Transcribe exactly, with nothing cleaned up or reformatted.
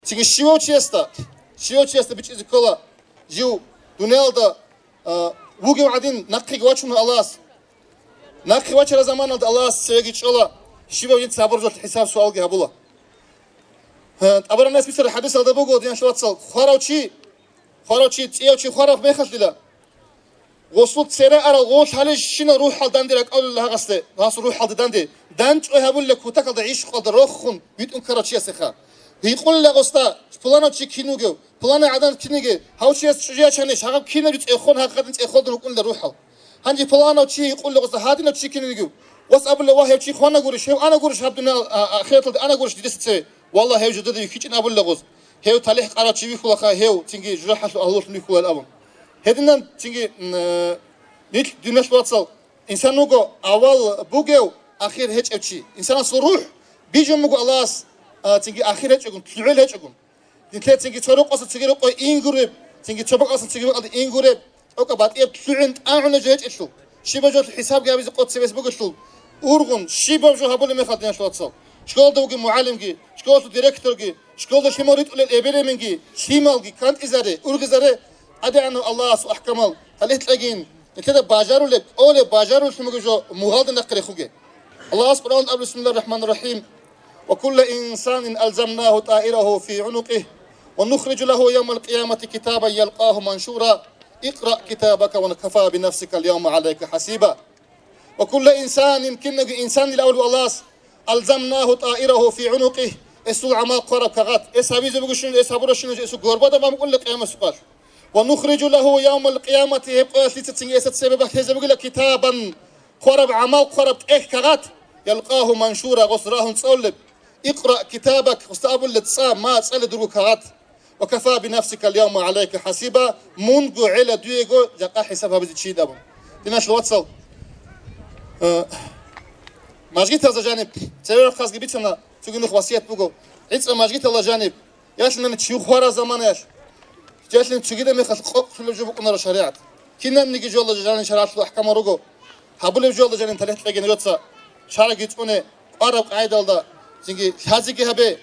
Цинги щивав чиясда, щивав чиясда бичӀчӀизе ккола, жив дуниялда, а, вугев гӀадин нахъеги вачуна Аллагьас. Нахъе вачараб заманалда Аллагьас цевеги чӀола, щибаб жинца гьабураб жолъ хӀисаб-суалги гьабула. Гьа, ТӀабаранияс бицараб хӀадисалда буго, диналъул вацал, хварав чи, хварав чи, цӀияв чи хвараб мехалъила, гъосул цере арал гъо лъалищинал рухӀал данде ракӀалула гьагъасде, гьас рухӀалде данде, дандчӀвай гьабулила кутакалда гӀишкъалда рохун витӀун ккарав чиясеха. Гьикъулила гъосда, пуланав чи кин вугев, пуланай гӀадан кин вугев, гьав чияс чӀужу ячанищ, гьагъаб кинаб цӀехон гьагъадин цӀеходун рукӀунила рухӀал. Гьанже пуланав чи гьикъулила гъосда, гьадинав чи кин вугев? Гъос абула, ва гьев чи хванагурищ, гьев анагурищ гьаб дуниял, а, а, ахираталде анагурищ дидеса цеве? Валлагь, гьев жидеда вихьичӀин абулила гъос. Гьев талихӀ къарав чи вихьулаха, гьев цинги жужахӀалъул агьлулъун вихьулаан абун. Гьединан цинги, м, э, нилъ, диналъул вацал, инсан вуго авал бугев, ахир гьечӀев чи. Инсанасул рухӀ бижун буго Аллагьас, а, цинги ахир гьечӀогун, лъугӀел гьечӀогун. Нилъер цинги цо рукъаса цоги рукъа ингуреб, цинги цо бакӀалдаса цоги бакӀалде ингуреб, тӀокӀаб батӀияб лъугӀин тӀагӀунеб жо гьечӀелъул, щибаб жолъ хӀисабги гьабизе къо цебес бугелъул, ургъун щибаб жо гьабулеб мехалъ, диналъул вацал, школалда вугев мугӀалимги, школалъул директорги, школалда лъимал ритӀулел эбел-эменги, лъималги кантӀизаре, ургъизаре, ТӀадегӀанав Аллагьасул ахӀкамал талихӀ кьегин, нилъеда бажарулеб, кӀолеб, бажарулеб лъималги жо мугьалда нахъе рехуге. Аллагьас Къуръаналда абула: «Бисмиллагьир рахӀманир рахӀим. Ва кулла инсанин алзамнагьу тӀаирагьу фи гӀунукъигь, ва нухриджу лагьу явмал къиямати китабан ялкъагьу маншура. Икъраъ китабака ва кафа бинафсикал явма гӀалайка хӀасиба». Ва кулла инсанин, кинаги инсанил авлу Аллагьас, алзамнагьу тӀаирагьу фи гӀунукъигь, эсул гӀамал хъвараб кагъат, эс гьабизе бугебщинаб, эс гьабурабщинаб жо эсул горбада бан букӀунила къиямасеб къоялъ. Ва нухриджу лагьу явмал къиямати, гьеб къоялъ дица цинги эсда цебе бахъизе бугила китабан, хъвараб гӀамал хъвараб тӀехь кагъат, ялкъагьу маншура, гъос рагьун цӀолеб. Икъраъ китабак, гъосда абулеб, цӀа, ма, цӀале дурго кагъат. Ва кафа бинафсикал явма гӀалайка хӀасиба, мунго гӀела дуего жакъа хӀисаб гьабизе чийин абун. Диналъул вацал, э, мажгитазда жаниб, цеве рахъазги бицана, цоги нух васият буго, гӀицӀа мажгиталда жаниб, ялъинани чи хвараб заманаялъ, ялъин цогидаб мехалъ къокълъулеб жо букӀунаро шаригӀат. Кинабниги жоялда жанин шаргӀалъул ахӀкамал руго. Гьабулеб жоялда жанин талихӀ кьегин жоца шаргӀги цӀуне, къвараб къагӀидалда цинги лъазеги гьабе,